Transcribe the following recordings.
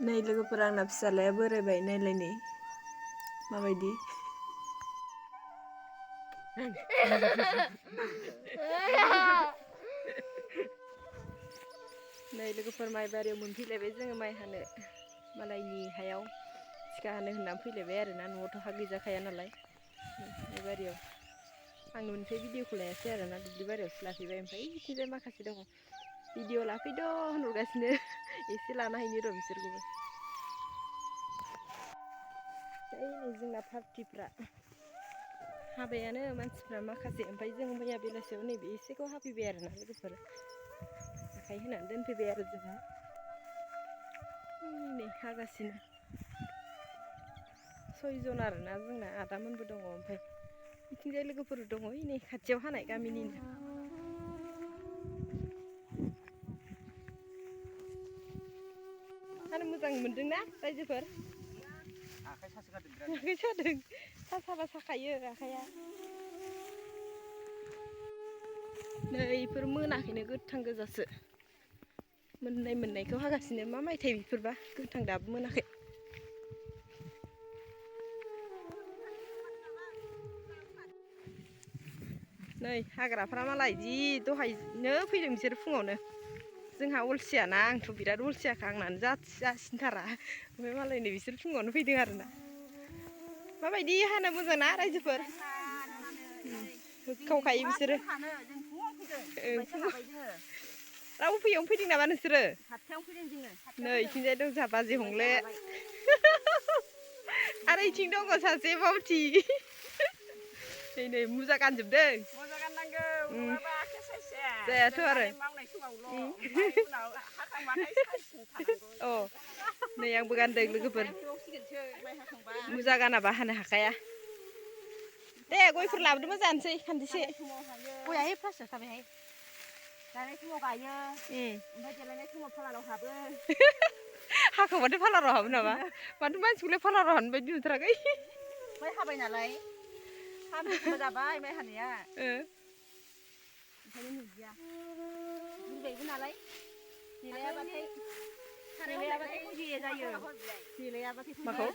नै लोगोफोर आंना फिसालाया बोरायबाय नायलाय नै माबायदि नै लोगोफोर माइ बारियाव मोनफैलायबाय जोङो माइ हानो मालायनि हायाव थिखा हानो होननानै फैलायबाय आरोना न'आवथ' हा गैजाखाया नालाय बे बारियाव आं न'निफ्राय भिडिअखौ लायासै आरोना दुब्लि बारियावसो लाफैबाय ओमफ्राय बिथिंजाय माखासे दङ भिडिअ लाफैद' होनहरगासिनो एसे लाना हैनि र' बिसोरखौबो ओइ नै जोंना पार्टिफ्रा हाबायानो मानसिफ्रा माखासे ओमफ्राय जों मैया बेलासियाव नैबे एसेखौ हाफैबाय आरोना लोगोफोर आखाइ होनानै दोनफैबाय आरो जोंहा नै हागासिनो सयजन आरोना जोंना आदामोनबो दङ ओमफ्राय बिथिंजाय लोगोफोर दङ नै खाथियाव हानाय गामिनिनो हानो मोजां मोनदोंना रायजोफोर आखाइ सादों साबा साखायो आखाइया नै बेफोर मोनाखैनो गोथां गोजासो मोननायखौ हागासिनो मा माइथाय बेफोरबा गोथां दाबो मोनाखै नै हाग्राफ्रा मालाय जि दहायनो फैदों बिसोर फुङावनो जोंहा अलसियाना आंथ' बिराद अलसियाखा आंनानो जासिनथारा ओमफ्राय मालाय नै बिसोर फुङावनो फैदों आरोना माबायदि हानो मोजां ना रायजोफोर होख्रावखायो बिसोरो रावबो फैयावनो फैदों नामा नोंसोरो नै इथिंजाय दं जोंहा बाजै हंले आरो इथिं दङ सासे बावथि नै मुजा गानजोबदों मुजा गाननांगौ नङाबा आखाइया साइज जाया जायाथ' आरो मावनाय समावल' ओमफ्राय उनाव हाखांबाथाय साइज थानांगौ नै आंबो गानदों लोगोफोर मुजा गानाबा हानो हाखाया दे गयफोर लाबोदोंबा जानोसै खान्दिसे गयाहाय प्लास्टिक थाबायहाय जानाय समाव गायो ओमफ्राय देलायनाय समाव पार्लाराव हाबो हाखांबाथाय पार्लाराव हाबो नामा माथो मानसिखौलाय पार्लाराव हाबनाय बायदि नुथाराखै ओमफ्राय हाबाय नालाय हामसिगौ जाबाय माइ हानाया ओंखायनो नुदिया बुरिबायबो नालाय देलायाबाथाय गय जायो देलायाबाथाय माखौ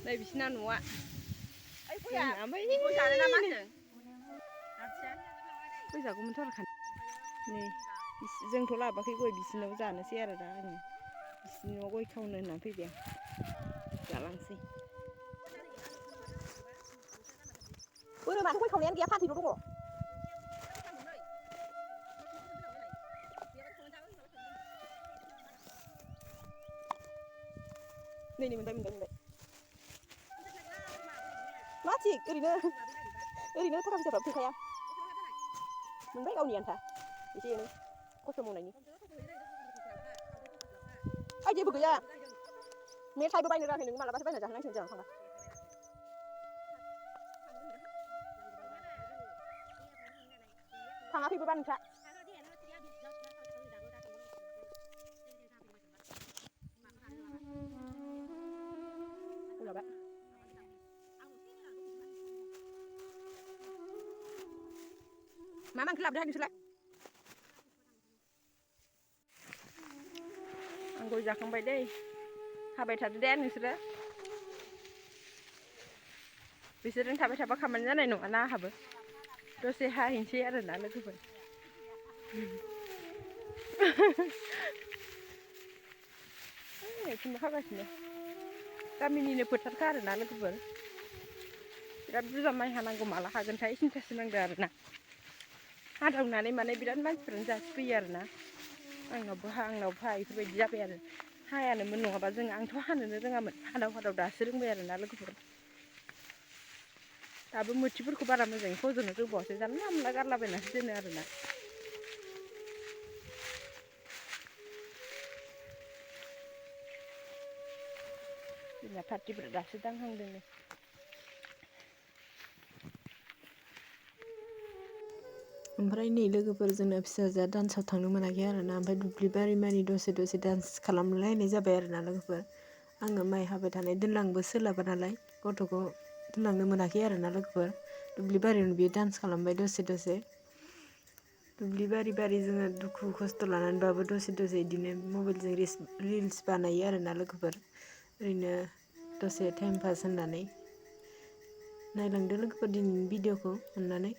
नै बिसिना न'आ ओमफ्राय जानो ना मा होनदों गय जागौमोनथ' आरो नै जोंथ' लाबोआखै गय बिसिनाव जानोसै आरो दा आङो बिसिनि न'आव गय खावनो होननानै फैबाय आं जालांसै बोरोमानो गय खावनायानो गैया फाथैल' दङ नै मोनबाय मा थिग ओरैनो थाखा फैसाफ्राबो थोखाया मोनबाय गावनि आन्था एसे एनै खस्थ' मावनायनि ओइ जेबो गैया मेथाइबो बायनो रोङाखै नों मालाबासो बायना जाहोनांसिगोन जोंहा थांबा थाङाखैबोबा नोंस्रा मा ओंख्रि लाबोदोंहाय नोंसोरलाय आं गय जाखांबाय दै हाबाय थादो दे नोंसोरो बिसोरजों थाबाय थाबा खामानि जानाय नङाना आंहाबो दसे हाहैनोसै आरोना लोगोफोर एखमबा हागासिनो गामिनिनो फोथारखा आरोना लोगोफोर बिराद बुरजा माइ हानांगौ माला हागोनथाय सिन्थासो नांदों आरोना हादावनानै माने बिराद मानसिफोरानो जासिफैयो आरोना आंनावबो हा बेफोरबायदि जाबाय आरो हायानोमोन नङाबा आंथ' हानोनो रोङामोन हादाव दासो रोंबाय आरोना लोगोफोर दाबो मोथिफोरखौ बारा मोजाङै फज'नो रोंबावासै जानला मोनला गारलाबायनासो दोनो आरोना जोंना पार्टिफोरा दासो दांहांदोंनो ओमफ्राय नै लोगोफोर जोंना फिसाजोआ डान्सआव थांनो मोनाखै आरोना ओमफ्राय दुब्लि बारि मानि दसे डान्स खालामलायनाय जाबाय आरोना लोगोफोर आङो माइ हाबाय थानाय दोनलांबो सोलाबा नालाय गथ'खौ दोनलांनो मोनाखै आरोना लोगोफोर दुब्लि बारियावनो बियो डान्स खालामबाय दसे दुब्लि बारि बारि जोङो दुखु खस्थ' लानानैबाबो दसे दसे इदिनो मबाइलजों रिल्स बानायो आरोना लोगोफोर ओरैनो दसे टाइम पास होननानै नायलांदो लोगोफोर दिनैनि भिडिअखौ अननानै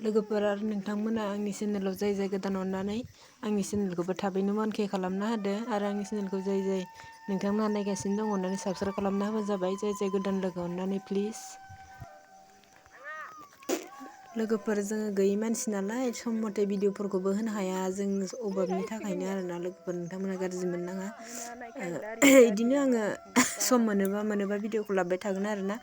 लोगोफोर आरो नोंथांमोना आंनि चेनेलाव जाय गोदान अननानै आंनि चेनेलखौबो थाबैनो 1K खालामना होदो आरो आंनि चेनेलखौ जाय नोंथांमोना नायगासिनो दङ अननानै साबस्क्राइब खालामना होबानो जाबाय जाय गोदान लोगो अननानै प्लिज लोगोफोर जोङो गैयै मानसि नालाय सम मथे भिडिअफोरखौबो होनो हाया जों अभाबनि थाखायनो आरोना लोगोफोर नोंथांमोना गाज्रि मोननाङा इदिनो आङो सम मोनोबा भिडिअखौ लाबोबाय थागोन आरोना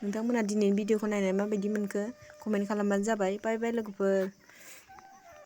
नोंथांमोना दिनैनि भिडिअखौ नायनानै माबायदि मोनखो कमेन्ट खालामबानो जाबाय बाय बाय लोगोफोर